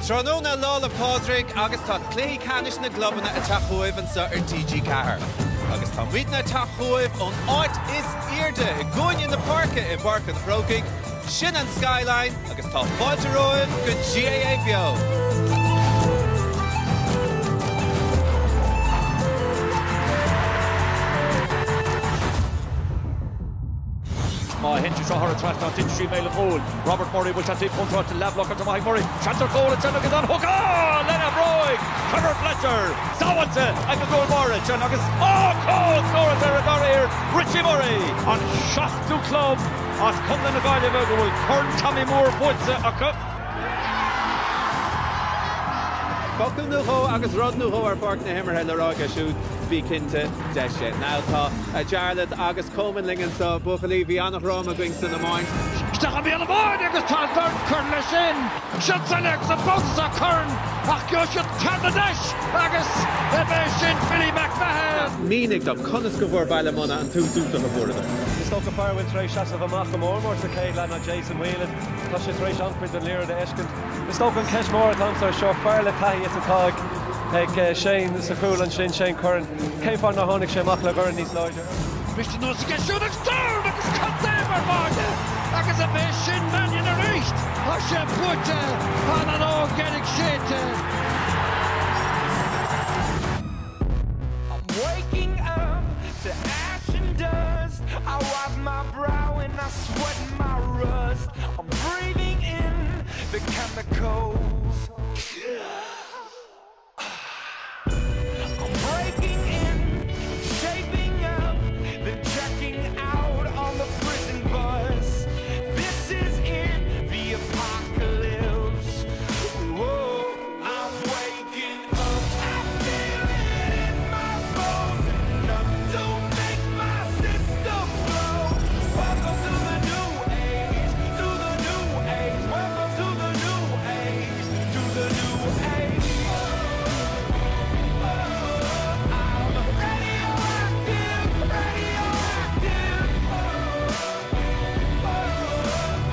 Tráthnóna Lá 'le Pádraig agus tá cluichí ceannais na gclubanna ag teacht chugaibh anseo ar TG4. Agus tá muidne ag teacht chugaibh ón áit is airde i gcúinne na páirce i bPáirc an Chrócaigh, sin an Skyline agus tá fáilte romhaibh go GAA Beo! Má théann sé seo thar an trasnán, titeann sí i mbéal an chúil. Robert Murray, bhfuil sé taobh contráilte, leathbhlocáilte amach ag Murray. Seans ar chúl ansin agus an hook lena bhróig! Trevor Fletcher sábháilte ag an gcúl báire ansin agus á cúl scóráilte ar an dara iarraidh, Richie Murray! An seachtú club as Contae na Gaillimhe go bhfuil Corn Tommy Moore buaite acu. Focal nó dhó agus rud nó dhó ar pháirc na himeartha le rá aige siúd, bí cinnte de sin. Now tá Jarlath agus Coman linn anseo, buachaillí, bhí an-dhráma againn san iomáint. Isteach i mbéal an bháid agus tá an dorn curtha leis sin. Seans eile agus an babhta seo Curran ach gheobhaidh siad ceann anois agus ab é sin Billy McMahon. Mínigh dom, conas go bhfuair Baile Munna an tús iontach a fuaireadar? Is dócha fear a bhfuil tar éis seasamh amach go mór mór sa chéad leath ná Jason Whelan. Tá sé tar éis an-chuid den liathróid a fheiscint. Is dócha an cheist mhór atá agamsa ar seo, fear le taithí is atá ag Shane sa chúl ansin, Shane Curran, cén fáth nár tháinig sé amach le dhorn níos láidre? Briste anuas aige siúd agus dorn agus cad é mar bháide agus ab é sin Mannion arís! Tá sé buaite! Tá an fheadóg dheiridh séidte! I'm waking up to ash and dust I wipe my brow and I sweat my rust I'm breathing in the chemicals I'm breaking in, shaping up Then checking out on the prison bus This is it, the apocalypse Whoa, I'm waking up I feel it in my bones Enough to make my system blow Welcome to the new age, to the new age Welcome to the new age, to the new age I'm radioactive, radioactive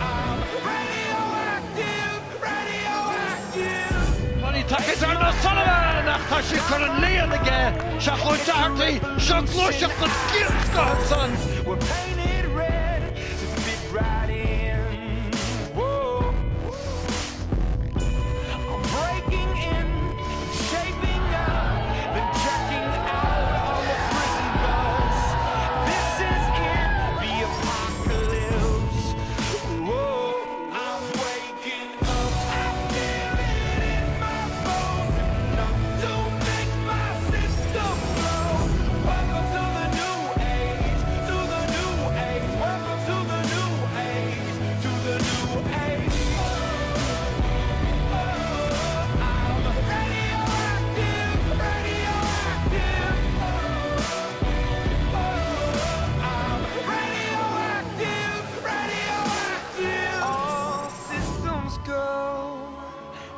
I'm radioactive, radioactive Tony Tucker Darren O'Sullivan ach tá sé curtha líon aige Seach Ó Doherty seo gluaiseacht den gcéad scoth ansan. We're painted red to fit right in. Whoa. I'm breaking in, shaping up, then checking out on the prison bus. This is it, the apocalypse. Whoa. I'm waking up. I feel it in my bones. Enough to make my system blow. Welcome to the new age, to the new age. Welcome to the new age, to the new age. I'm radioactive, radioactive. I'm radioactive, radioactive. All systems go,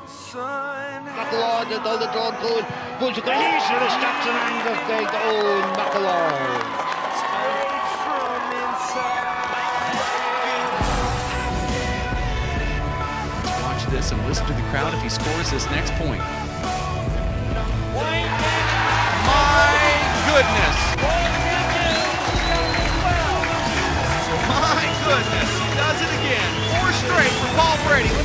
son. McAloon ag dul i dtreo an chúil, buailte go híseal isteach san eangach ag Eoin McAloon. Straight from inside. Let's watch this and listen to the crowd if he scores this next point. My goodness! My goodness! He does it again. Four straight for Paul Brady.